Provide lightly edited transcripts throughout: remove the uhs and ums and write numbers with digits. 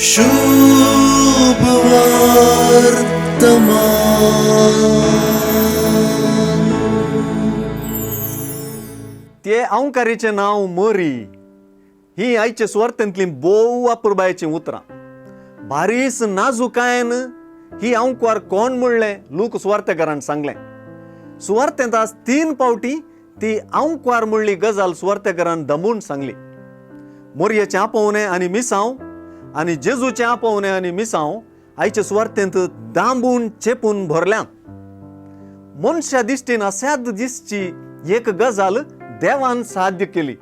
शुभ वर्तमान. ते अंकारीचें नांव मरी. ही आयचे सुवार्थेंतलीं भोव अपुरबायेचीं उतरां. बारीस नाजुकायेन ही अंकवार कोण म्हणलें लूक सुवार्तेकारान सांगलें. सुवार्तेंत आज 3 फावटी ती अंकवार म्हणली गजाल सुवार्तेकारान दमून सांगली. मोरयेचें आपोवणें आनी मिसांव आनी जेजूचें आपोवणें आनी मिसांव आयचे सुवार्तेंत दांबून चेपून भरल्यात. मनशा दिश्टीन असाद दिसची एक गजाल देवान साध्य केली.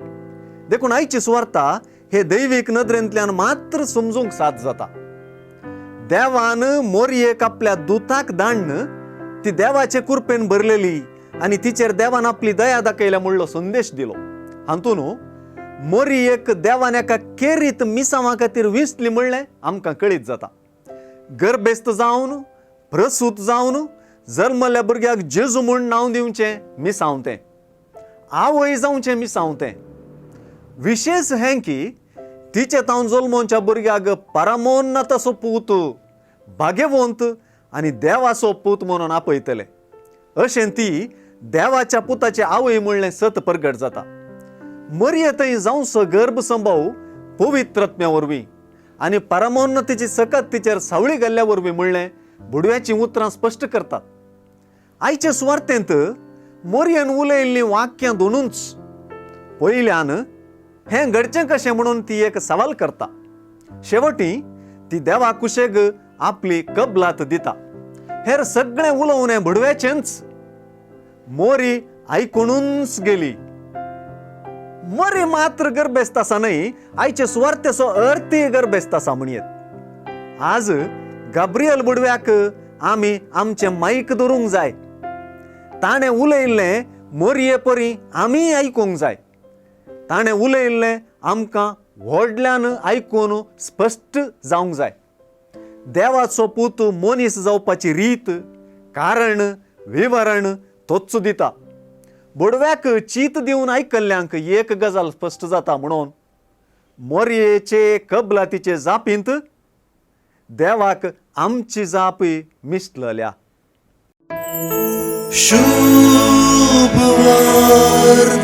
देखून आयची सुवार्ता हे दैवीक नदरेंतल्यान मात्र समजूंक साथ जाता. देवान मोरयेक आपल्या दुताक दाण्ण ती देवाचे कुरपेन भरलेली आनी तिचेर देवान आपली दया दाखयल्या म्हणलो संदेश दिलो. हातून मोरयेक देवान एका केरीत मिसांवा खातीर विंचली म्हणलें आमकां कळीत जाता. गर्भेस्त जावन प्रसूत जावन जल्मल्या भुरग्याक जेजू म्हूण नांव दिवचें मिसांव तें, आवय जावचें मिसांव तें. विशेश हें की तिचे तावन जल्मोवच्या भुरग्याक परमोन्नताचो पूत, भाग्यवंत आनी देवाचो पूत म्हणून आपयतले. अशें ती देवाच्या पुताची आवय म्हणलें सत परगट जाता. मरये थंय जावचो गर्भ संभव पवित्रत्म्या वरवीं आनी परमोन्नतीची सकत तिचेर सावळी घाल्ल्या वरवीं म्हणलें बुडव्याचीं उतरां स्पश्ट करतात. आयचे सुवार्तेंत मोरयेन उलयल्लीं वाक्यां दोनूच. पयल्यान हें घडचें कशें म्हणून ती एक सवाल करता. शेवटी ती देवा कुशेग आपली कबलात दिता. हेर सगळें उलोवणें भडव्याचेंच. मोरी आयकुनूच गेली. मोरी मात्र गर्भेस्त आसा न्हय, आयचे सुवार्तेचो अर्थय गर्भेस्त आसा म्हणयेत. आज गाब्रियल बुडव्याक आमी आमचें मायक धरूंक जाय. ताणें उलयल्लें मोरये परी आमीय आयकूंक जाय. ताणें उलयल्लें आमकां व्हडल्यान आयकून स्पश्ट जावंक जाय. देवाचो पूत मनीस जावपाची रीत, कारण, विवरण तोच दिता. बोडव्याक चीत दिवन आयकल्ल्यांक एक गजाल स्पश्ट जाता म्हणून मोरयेचे कबलातीचे जापींत देवाक आमची जाप मिसलल्या. शुभ वर्तमान.